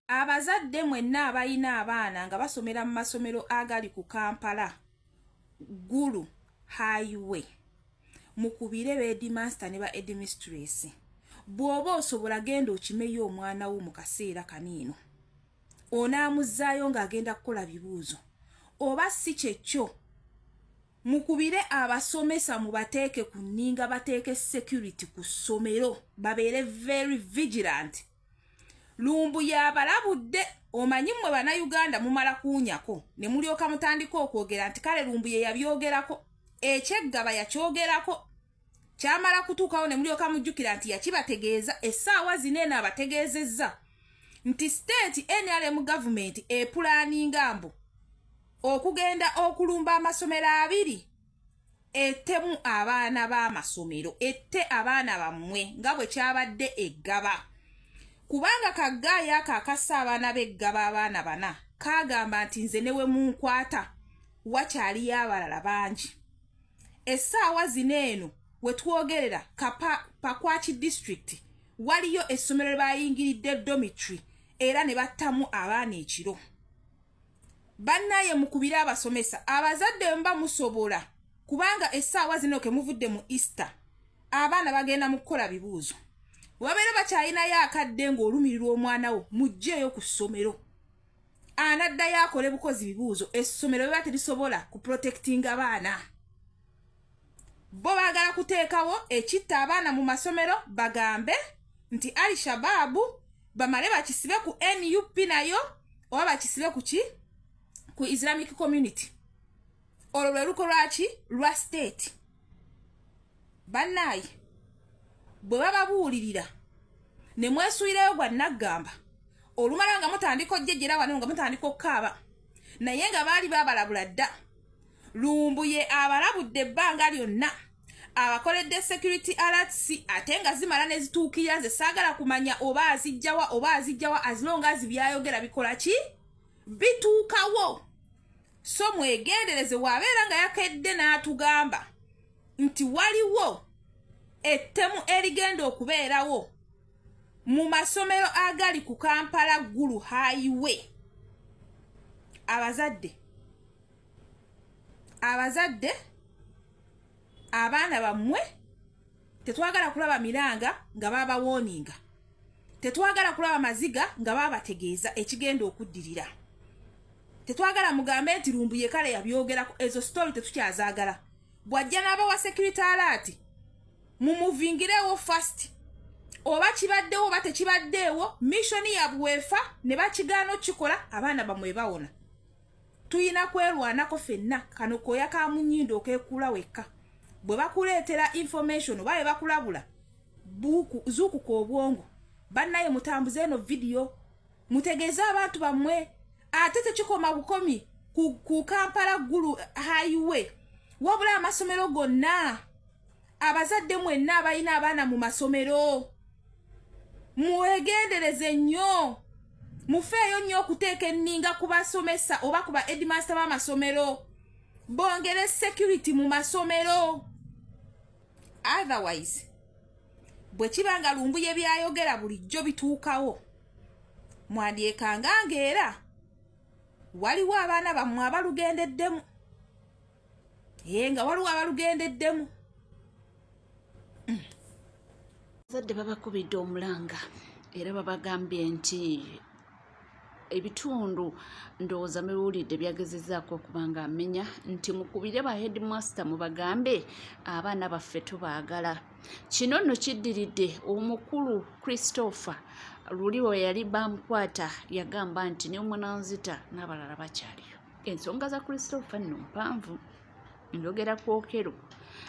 Abazadde mwenna abalina abaana nga basomera mu masomero agali ku Kampala Gulu Highway mukubire ba headmaster ne ba headmistress. Bw'oba osobola genda okimeyo omwana wo mu kaseera kano eno. Onaamuzzaayo ng'agenda kukola bibuuzo. Oba si kyekyo mukubire abasomesa mubateeke ku nninga bateeke security ku ssomero babeere very vigilant. Lumbuye abalabudde omanyi mmwe bannayuganda mumala kuwunyako ne mulyoka mutandika okwogera nti kale Lumbuye yabyogerako ekyeggaba yakyogerako kyamala kutuukawo ne mulyoka mujjukira nti yakibategeeza essaawa zino eno abategeezezza nti state NRM gavumenti epulaaninga mbu okugenda okulumba amasomero abiri ettemu abaana b'amasomero ette abaana bammwe nga bwe kyabadde eggaba kubanga kaggaayo ako akassa abaana b'eggaba abaana bana kaagamba nti nze ne we munkwata wakyaliyo abalala bangi essaawa zino eno we twogerera Pakwaki district waliyo essomero lye bayingiridde dormitory era ne battamu abaana ekiro. Bannaye mukubire abasomesa abazadde muba musobola kubanga essaawa zino ke muvudde mu Easter abaana bagenda mu kukola bibuuzo wabeera bakyalinayo akadde ng'olumirirwa omwana wo mugjeeyo ku ssomero anaddayo akole bukozi bibuuzo essomero biba terisobola ku protectinga baana bo baagala kuteekawo ekitta abaana mu masomero bagambe nti Ali Shababu bamale bakisibe ku NUP nayo oba bakisibe ku ki ku Islamic community olwo lwe luko lwaki lwa state bannaaye bwe bababuulirira ne mwesuulirayo gwa naggamba olumala nga mutandika ojjejjera wano nga mutandika okukaaba naye nga baali babalabula dda Lumbuye abalabudde ebbanga lyonna abakoledde security alerts ate nga zimala ne zituukirira nze saagala kumanya oba azijjawa oba azijjawa as long as byayogera bikola ki bituukawo so mwegendereze wabeera nga yakedde n'atugamba nti waliwo ettemu erigenda okubeerawo mu masomero agali ku Kampala Gulu Highway abazadde abazadde abaana bammwe tetwagala kulaba miranga nga babawooninga tetwagala kulaba maziga nga babategeeza ekigenda okuddirira tetwagala mugambe nti Lumbuye kale yabyogerako ezo story tetukyazaagala bw'ajja n'abawa security alert mumuvingirewo fast oba kibaddewo oba tekibaddeewo mission yabwe efa ne bakigaana okukikola abaana bamwe bawona Tuyina kwerwanako fenna kano koya ka munyindo okekuula wekka bwe bakuleetera information oba bwe bakulabula zuukuka obwongo bannaye mutambuze eno vidiyo mutegeeze abantu bammwe ate tekikoma bukomi ku, ku Kampala Gulu Highway wabula amasomero gonna abazadde mwenna abalina abaana mu masomero mwegendereze nnyo mufeeyo nnyo okuteeka enninga ku basomesa oba ku ba headmaster b'amasomero bongere security mu masomero otherwise bwe kiba nga Lumbuye byayogera bulijjo bituukawo mwandyekanga ng'era waliwo abaana bammwe abalugendeddemu ye nga waliwo abalugendeddemu. Abazadde babakubidde omulanga era babagambye nti ebitundu ndowooza mubiwulidde byagezezzaako okuba nga amenya nti mukubire ba headmaster mubagambe abaana baffe tubaagala. Kino nno kiddiridde omukulu Christopher luli we yali bamukwata yagamba nti ne munanzita n'abalala bakyaliyo. Ensonga za Christopher nno mpanvu. Njogera ku Okello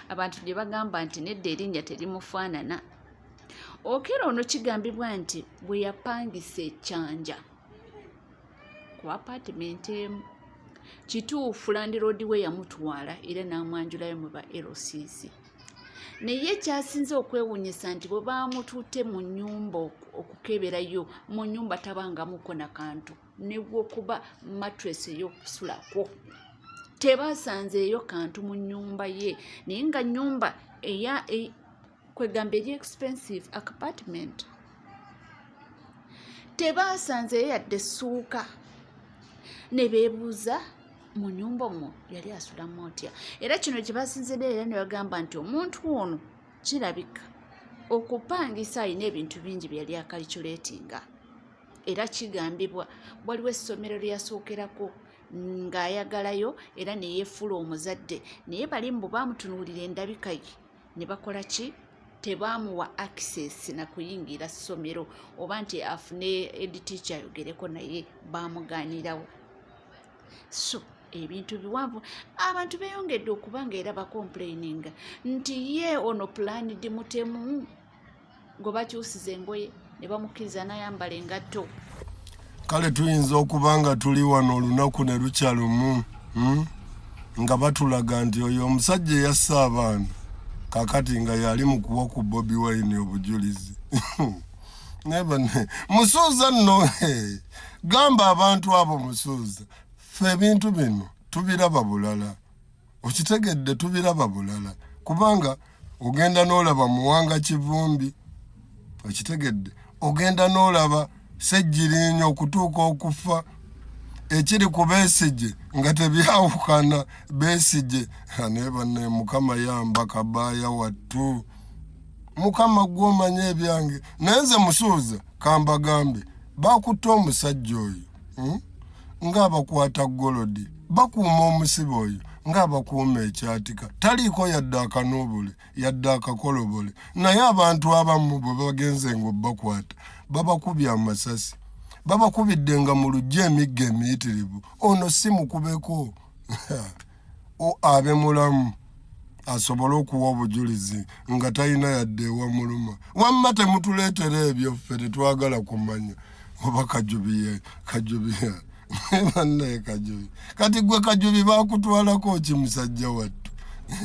abantu gye bagamba nti nedda erinnya terimufaanana. Okello ono kigambibwa nti bwe yapangisa ekyanja ku apaatimenti emu kituufu landiroodi we yamutwala era n'amwanjulayo mu ba LCC. Naye ekyasinze okwewuunyisa nti bwe baamututte mu nnyumba okukeberayo mu nnyumba tabangamuko na kantu. Ne bw'okuba mattress ey'okusulako tebasanzeeyo kantu mu nnyumba ye naye nga nnyumba eya e, kwegamba eri expensive apartment. Tebaasanzeyo yadde essuuka, ne beebuuza mu nnyumba omwo yali asulamu otya. Era kino kye basinzidde era ne bagamba nti omuntu ono kirabika okupangisa alina ebintu bingi bye yali akaliculeetinga. Era kigambibwa waliwo essomero lye yasookerako ng'ayagalayo era ne yeefuula omuzadde, naye bali mbu baamutunuulira endabika ye ne bakola ki, tebaamuwa access na kuyingira ssomero oba nti afune head teacher ayogereko naye, baamugaanirawo. So ebintu biwanvu, abantu beeyongedde okuba nga era bacomplaininga nti ye ono planned mutemu gwe bakyusiza engoye ne bamukkiriza n'ayambala engatto. Kale tuyinza okuba nga tuli wano olunaku ne lukya lumu, Nga batulaga nti oyo omusajja eyassa abaana kakati nga yali mu kuwa ku Bobi Wine obujulizi. Naye banne, Musuuza nno, gamba abantu abo Musuuza, ffe ebintu bino tubiraba bulala. Okitegedde, tubiraba bulala kubanga ogenda n'olaba Muwanga Kivumbi, okitegedde, ogenda n'olaba Ssegirinya okutuuka okufa, ekiri ku Besigye nga tebyawukana. Besigye naye banne, Mukama yamba kabaaya wattu, Mukama gw'omanya ebyange. Naye nze Musuuza kambagambe, bakutte omusajja oyo, Ng'abakwata golodi, bakuuma omusibe oyo ng'abakuuma ekyatika, taliiko yadde akanuubule yadde akakolobole. Naye abantu abamu bwe bagenze ng'obakwata babakubye amasasi, babakubidde nga mu luggya emiggo emiyitirivu. Ono si mukubeko abe mulamu asobole okuwa obujulizi nga talina yadde ewamuluma. Wamma temutuleetera ebyo, ffe tetwagala kumanya oba Kajubi Kajubi bannaye Kajubi. Kati gwe Kajubi bakutwalako ki musajja wattu?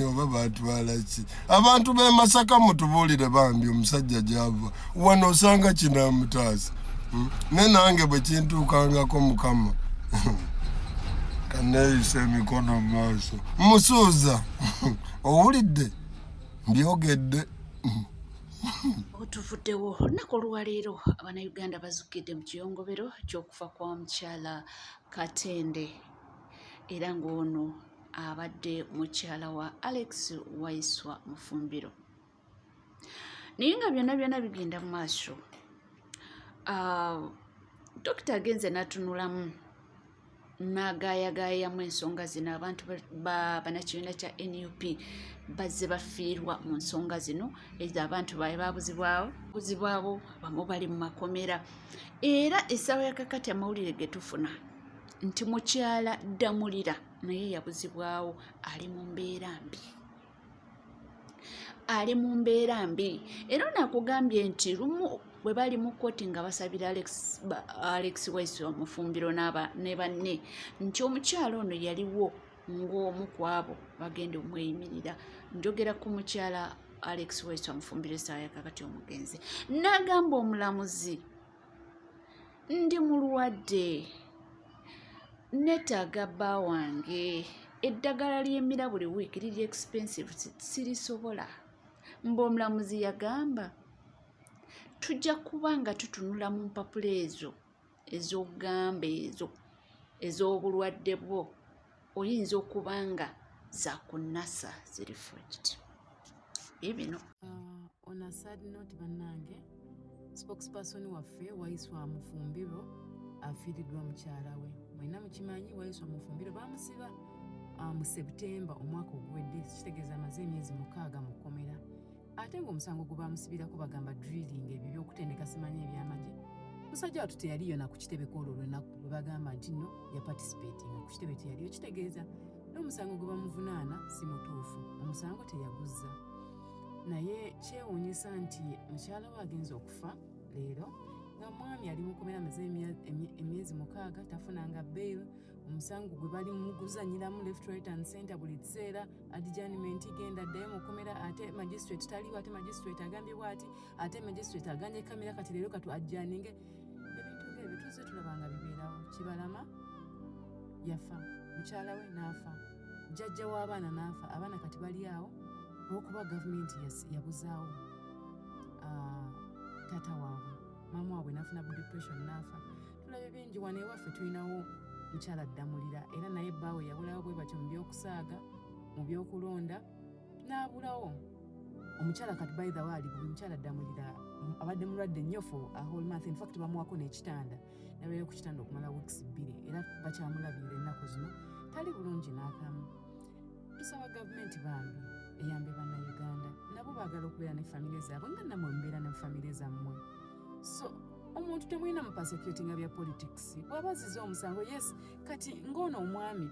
Oba batwala ki? Abantu b'e Masaka mutubuulire bambi omusajja gy'ava. Wano osanga kinamutaasa. Ne nange bwe kintuukangako, Mukama kaneeyisa emikono mu maaso. Musuuza, owulidde mbyogedde. Otuvuddewo olunaku olwaleero, Abannayuganda bazukidde mu kiyongobero ky'okufa kwa mukyala Katende, era ng'ono abadde mukyala wa Alex Waiswa Mufumbiro. Naye nga byonna byonna bigenda mu maaso, dokita agenze n'atunulamu n'agaayagaayamu ensonga zino. Abantu bannakibiina kya NUP bazze bafiirwa mu nsonga zino ezo, abantu baabwe babuzibwawo buzibwawo, abamu bali mu makomera. Era essaawa ya kakati amawulire ge tufuna nti mukyala Ddamulira naye yabuzibwawo, ali mu mbeera mbi, ali mu mbeera mbi. Era ono akugambye nti lumu bwe bali mu kkooti nga basabira Alex Waiswa Mufumbiro ne banne nti omukyala ono yaliwo ng'omu ku abo bagenda omweyimirira. Njogera ku mukyala Alex Waiswa Mufumbiro, essaawa ya kakati omugenzi, n'agamba omulamuzi, "Ndi mulwadde, neetaaga bba wange, eddagala ly'emira buli wiiki liri expensive, sirisobola." Mbu omulamuzi yagamba, "Tujja kuba nga tutunula mu mpapula ezo ez'ogamba ezo ez'obulwadde bwo, oyinza okuba nga za kunnasa ziri forged." Bino. On a sad note, bannange, spokesperson waffe Waiswa Mufumbiro afiiriddwa mukyala we. Mwena mukimanyi, Waiswa Mufumbiro bamusiba mu September omwaka oguwedde, kitegeeza amaze emyezi 6 mu kkomera, ate ng'omusango gwe bamusibirako bagamba drilling, ebyo byokutendeka simanyi ebyamagye. Musajja wattu teyaliyo na ku kitebe kwolwo olunaku lwe bagamba nti nno yaparticipatinga ku kitebe, teyaliyo. Kitegeeza n'omusango gwe bamuvunaana si mutuufu, omusango teyaguzza. Naye kyewuunyisa nti mukyala we agenza okufa leero nga mwami ali mukomera, amaze emyezi 6 tafunanga bail. Omusango gwe bali muguzanyiramu left, right and center, buli kiseera adjournment, genda ddayo mukomera, ate magistrate taliwo, ate magistrate agambye bwati, ate magistrate aganye kamera, kati leero katu adjourninge. Ebintu ngaebyo tuzze tulaba nga bibeerawo. Kibalama yafa, mukyala we n'afa, jjajja w'abaana n'afa. Abaana kati bali awo olwokuba gavumenti yabuzaawo taata waabwe. Maama waabwe n'afuna depression n'afa. Tulabye bingi wano ewaffe. Tulinawo mukyala Ddamulira, era naye bbaawe yabulawo bwe batyo mu byokusaaga, mu byokulonda, n'abulawo omukyala. Kati by the way ali bubi. Mukyala Ddamulira abadde mulwadde nnyo for a whole month. In fact bamuwako n'ekitanda, nabeera ku kitanda okumala weeks 2, era bakyamulabirira ennaku zino. Tali bulungi n'akamu. Tusaba gavumenti bambi eyambe Bannayuganda, nabo baagala okubeera ne famire zaabwe nga nammwe mubeera ne famire zammwe. So omuntu temulina mu persecutinga bya politics. Bw'aba azize omusango, yes. Kati ng'ono omwami,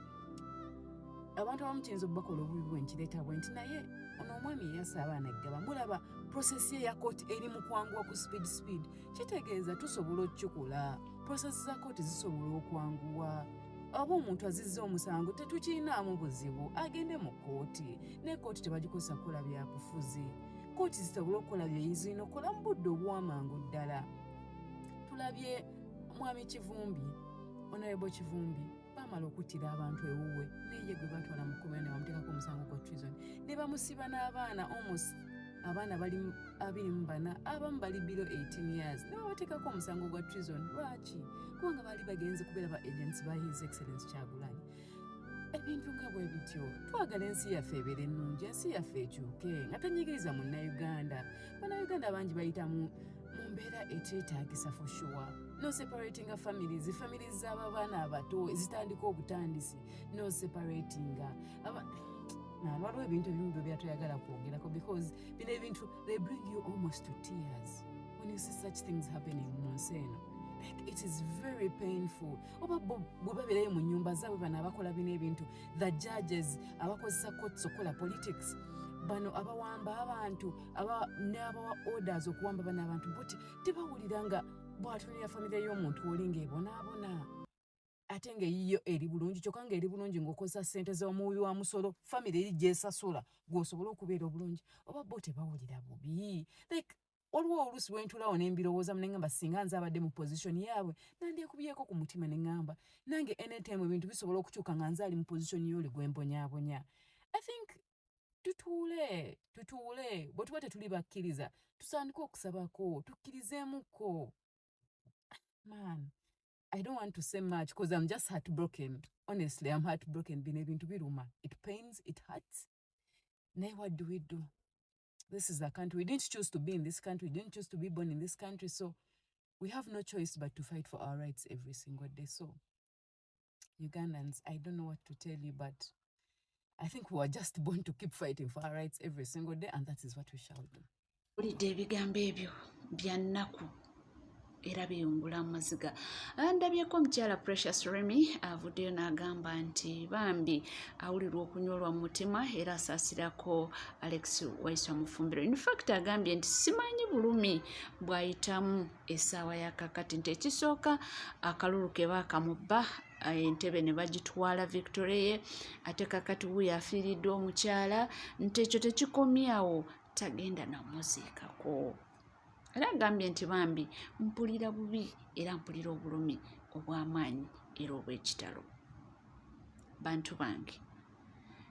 abantu abamu kiyinza okubakola obubi bwe nkireeta bwe nti, naye ono omwami eyassa abaana eggaba, mulaba process ye ya kooti eri mu kwanguwa ku speed speed. Kitegeeza tusobola okukikola. Process za kooti zisobola okwanguwa. Oba omuntu azizza omusango, tetukirinaamu buzibu, agende mu kooti. Naye kooti tebagikozesa kukola byabufuzi. Kooti zisobola okukola byeyizirina okukola mu budde obwamangu ddala. Tulabye mwami Kivumbi, Honorable Kivumbi, bamala okuttira abantu ewuwe, naye gwe batwala mu kkomera ne bamuteekako omusango gwa treason ne bamusiba n'abaana, almost abaana bali 24, abamu bali below 18 years, ne babateekako omusango gwa treason. Lwaki? Kubanga baali bagenze kubeera ba agents ba His Excellence Kyagulanyi. Ebintu nga bwe bityo. Twagala ensi yaffe ebeere ennungi, ensi yaffe ekyuke nga tenyigiriza Munnayuganda. Bannayuganda bangi bayita mu mbeera eteetaagisa, for sure. No separatinga families, families z'ababaana abato ezitandika obutandisi, no separatinga. Waliwo ebintu ebimu bye byatoyagala kwogerako, because bino ebintu, they bring you almost to tears when you see such things happening mu nsi eno. Like, it is very painful. Oba bo bwe babeerayo mu nyumba zaabwe, bano abakola bino ebintu, the judges abakozesa courts okukola politics, bano abawamba abantu, n'abawa orders okuwamba bano abantu, bo tebawulira nga bw'atunulira famire y'omuntu oli ng'ebonaabona, ate ng'eyiyo eri bulungi, kyokka ng'eri bulungi ng'okozesa ssente z'omuwi wa musolo, famire eri gyesasula gw'osobole okubeera obulungi. Oba bo tebawulira bubi? Like, waliwo oluusi bwe ntuulawo ne mbirowoozamu ne ŋŋamba, singa nze abadde mu position yaabwe, nandyekubyeko ku mutima ne ŋŋamba nange anytime ebintu bisobola okukyuka nga nze ali mu position y'oli gwe mbonyaabonya. I think tutuule, tutuule. Bwe tuba tetuli bakkiriza, tusandike okusabako, tukkirizeemuko. Man, I don't want to say much because I'm just heartbroken. Honestly, I'm heartbroken. Bino ebintu biruma. It pains, it hurts. Naye what do we do? This is a country. We didn't choose to be in this country. We didn't choose to be born in this country. So we have no choice but to fight for our rights every single day. So, Ugandans, I don't know what to tell you, but I think we were just born to keep fighting for our rights every single day, and that is what we shall do. Mpulidde ebigambo ebyo bya nnaku era biyungula amaziga. Ndabyeko omukyala Precious Remy avuddeyo n'agamba nti bambi awulirwa okunyolwa mu mutima era asaasirako Alex Waiswa Mufumbiro. In fact agambye nti simanyi bulumi bw'ayitamu essaawa ya kakati, nti ekisooka akalulu ke baakamubba, entebe ne bagitwala victory ye, ate kakati wuuyo afiiriddwa omukyala, nti ekyo tekikomyawo, tagenda namuziikako. Era agambye nti bambi mpulira bubi era mpulira obulumi obw'amaanyi era obw'ekitalo. Bantu bange,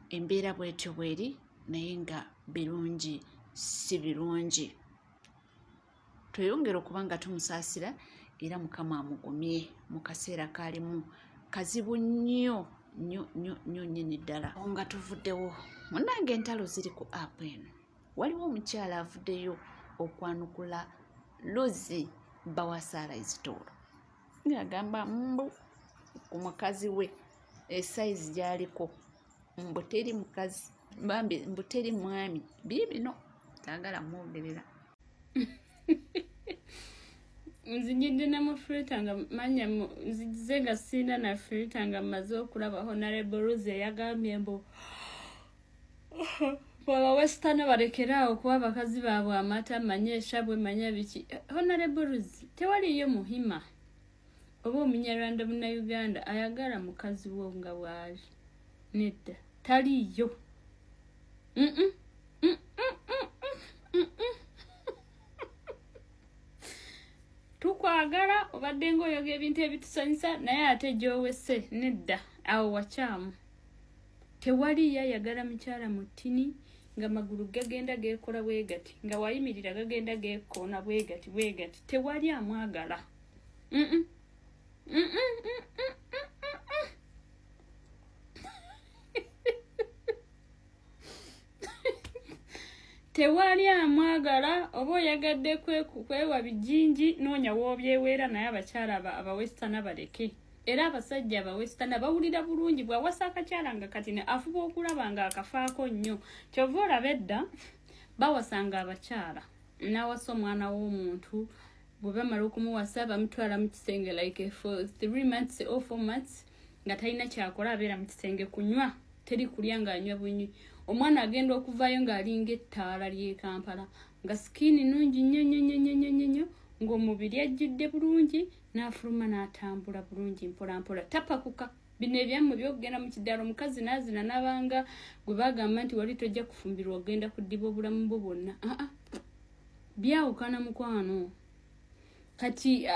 embeera bwetyo bweri, naye nga birungi si birungi. Tweyongere okuba nga tumusaasira era Mukama amugumye mu kaseera kaalimu kazibu nnyo nnyo nnyo nnyo nnyini ddala. Nga tuvuddewo, munnange, entalo ziri ku app eno. Waliwo omukyala avuddeyo okwanukula Luzzi Bawasaala Izitoolo ng'agamba mbu ku mukazi we esayizi gy'aliko, mbu teri mukazi bambi, mbu teri mwami. Biibino, taagala mwogerera. Nzijidde ne mu filter nga manya nzigize nga sirina na filter, nga mmaze okulaba Honorable Rose eyagambye mbu bwaba balekere awo kuba abakazi baabwe amata, manye eshabwe, manye biki. Honorable Rose, tewaliyo muhima oba Omunyarwanda Munnayuganda ayagala mukazi wo nga bw'ali. Nedda, taliiyo. Mm-mm. Mm-mm, mm-mm, mm-mm. Tukwagala, obadde ng'oyoga ebintu ebitusanyusa, naye ate gy'owese nedda, awo wakyamu. Tewaliyo ayagala mukyala mutini. Nga magulu gagenda geekola bwe gati, nga wayimirira gagenda geekoona bwe gati bwe gati, tewali amwagala. Tewali amwagala. Oba oyagadde kwewa bijinji, noonya woobyeweera, naye abakyala abawestana baleke. Era abasajja abawestana bawulira bulungi bw'awasa akakyala nga kati ne afuba okulaba nga akafaako nnyo. Kyova olaba edda bawasanga abakyala, n'awasa omwana w'omuntu, bwe bamala okumuwasa bamutwala mu kisenge like for 3 months or 4 months, nga talina kyakola, abeera mu kisenge kunywa, teri kulya, ng'anywa bunywi. Omwana agenda okuvaayo ng'alinga ettaala ly'e Kampala, nga skin nungi nnyo nnyo nnyo nnyo nnyo nnyo, ng'omubiri ajjudde bulungi, n'afuluma n'atambula bulungi mpolampola, tapakuka. Bino ebyammwe byokugenda mu kidaala, omukazi n'azina n'abanga gwe bagamba nti wali tojja kufumbirwa, ogenda kuddiba obulamu bwo bwonna, aa byawukana mukwano. Kati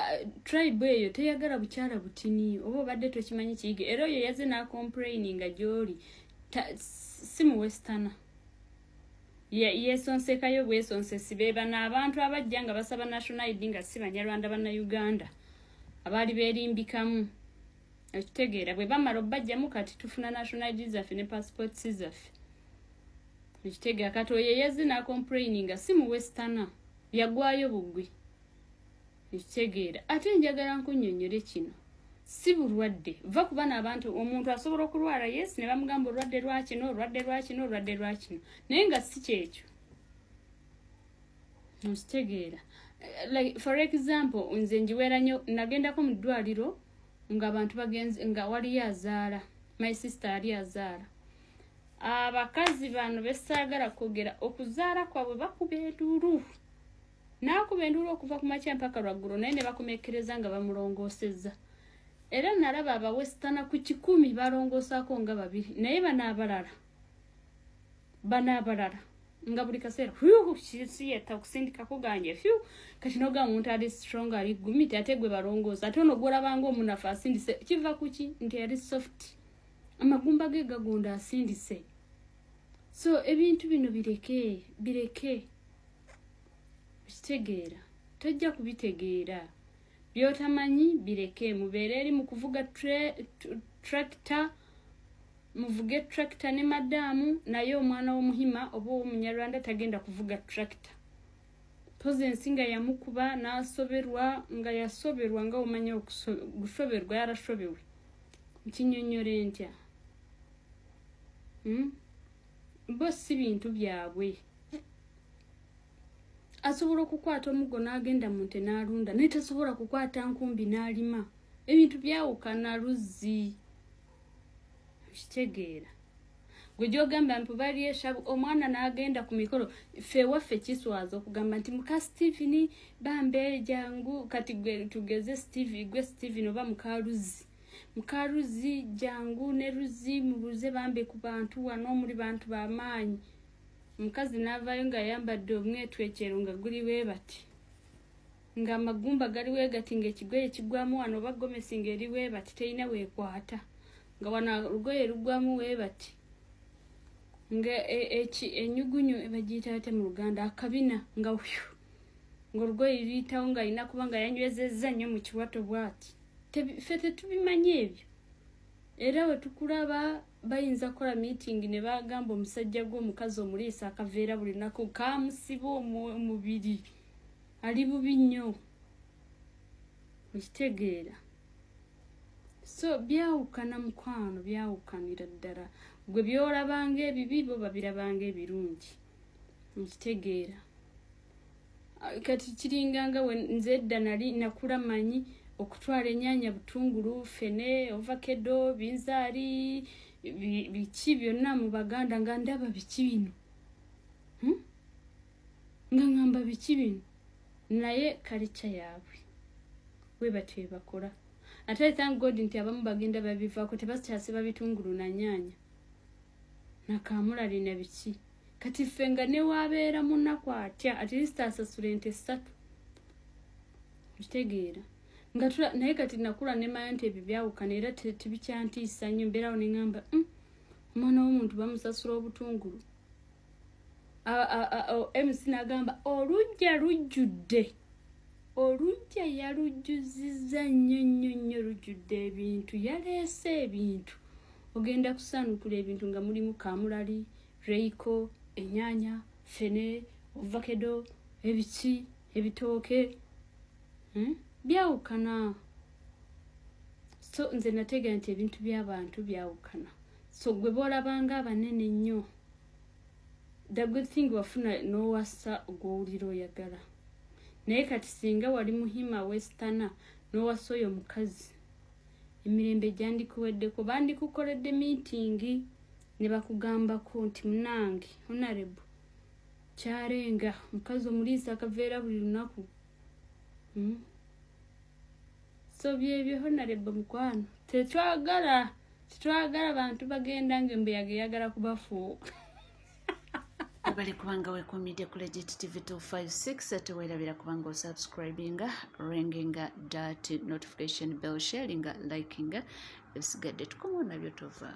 tribe eyo teyagala bukyala butini. Oba obadde tokimanyi, kiyige. Era oyo yaze n'acomplaininga gy'oli si muwestana, yesonsekayo bwesonsesi. Be bano abantu abajja nga basaba national ID nga si Banyarwanda, Bannayuganda abaali beerimbikamu, okitegeera? Bwe bamala obbajjamu, kati tufuna national ID zaffe ne passports zaffe, okitegeera? Kati oyo eyazze n'acomplaininga si muwestana, yagwayo bugwi, ekitegeera? Ate njagala nkunnyonnyole kino, si bulwadde. Va kuba n'abantu, omuntu asobola okulwala, yes, ne bamugamba olwadde lwakino, olwadde lwakino, olwadde lwakino, naye nga si kyekyo, okitegeera? Like for example, nze njiweera nnyo, nagendako mu ddwaliro ng'abantu bagenze, nga waliyo azaala, my sister ali azaala. Abakazi bano besaagala kwogera, okuzaala kwabwe bakuba enduulu, n'akuba enduulu okuva ku makya mpaka lwaggulo, naye ne bakomekkereza nga bamulongoosezza. Era nalaba abawesitana ku 100 balongoosaako nga babiri, naye bano abalala, bano abalala nga buli kaseera siyetta okusindikako ganje fyu. Kati nogamba omuntu ali strong, ali gumiti, ate gwe balongoosa, ate ono gwolabanga omunafu asindise, kiva kuki? Nti ali soft, amagumba ge gagonda, asindise. So ebintu bino bireke, bireke, okitegeera? Tojja kubitegeera, byotamanyi bireke. Mubeere eri mu kuvuga tractor, muvuge tractor ne madaamu, naye omwana w'omuhima oba ow'omunyarwanda tagenda kuvuga tractor. Pozi ensi nga yamukuba n'asoberwa, nga yasoberwa, nga omanyi gusoberwa, yarashobewe. Nkinyonyole ntya? Bo si bintu byabwe. Asobola okukwata omuggo n'agenda mu nte n'alunda, naye tasobola kukwata nkumbi n'alima. Ebintu byawukana luzzi, okitegeera? Gwe gyogamba mpu bali eshabu, omwana n'agenda ku mikolo. Ffe ewaffe kiswaza okugamba nti muka Steven bambe jangu. Kati gwe tugeze Steve, gwe Steven oba muka Luzzi, muka Luzzi jangu ne Luzzi mubuze bambe ku bantu wano, muli bantu bamaanyi. Omukazi n'avaayo ng'ayambadde omwetwekyero nga guli bwe bati, ng'amagumba gali we gati, ng'ekigoye kigwamu wano, oba gomesi ng'eri we bati, terina weekwata, nga wano olugoye lugwamu we bati, nga enyugunyu bagiyita batya mu Luganda, akabina, nga hyu, ng'olugoye luyitawo, ng'alina kuba nga yanywezezza nnyo mu kiwato bw'ati. Ffe tetubimanyi ebyo. Era we tukulaba bayinza kukola meeting ne bagamba omusajja gwe omukazi omuliisa akaveera buli lunaku, kamusiba omubiri, ali bubi nnyo, okitegeera? So byawukana mukwano, byawukanira ddala. Gwe byolabanga ebibi, bo babirabanga ebirungi, nkitegeera? Kati kiringanga nze edda nali nakula manyi okutwala enyaanya, butungulu, fene, ovakedo, binzaali, biki byonna mu Baganda, nga ndaba biki bino, Nga ngamba biki bino, naye kalica yaabwe bwe batyo bakola. Ate thank God nti abamu bagenda babivaako, tebakyasiba bitungulu na nyaanya nakamulali na biki. Kati ffe nga newabeera munaku atya, at least asasula ente ssatu, okitegeera? Nga naye kati nakula nemanya nti ebyo byawukana, era tebikyantiisa nnyo. Mbeerawo neŋamba, omwana w'omuntu bamusasula obutungulu." MC n'agamba olujja lujjudde, olujja yalujjuzizza nnyo nnyo nnyo, lujjudde ebintu, yaleese ebintu. Ogenda kusaanukula ebintu nga mulimu kamulali, Royco, enyaanya, fene, ovakedo, ebiki, ebitooke, Byawukana. So nze nategeera nti ebintu by'abantu byawukana. So gwe boolabanga abanene ennyo, the good thing wafuna n'owasa gw'owulira oyagala. Naye kati singa wali muhima westana n'owasa oyo omukazi, emirembe gyandikuweddeko, bandikukoledde meeting ne bakugambako nti munange honorable kyarenga omukazi omuliisa akaveera buli lunaku. So byebyo, honorable mukwano, tetwagala bantu bagenda nga embuyaga eyagala kubafuuka. Bali kubanga weekuumidde ku Legit TV 256. Teweerabira kubanga osubscribinga, ringinga that notification bell, sharinga, likinga. Ebisigadde tukomawo nabyo, tova.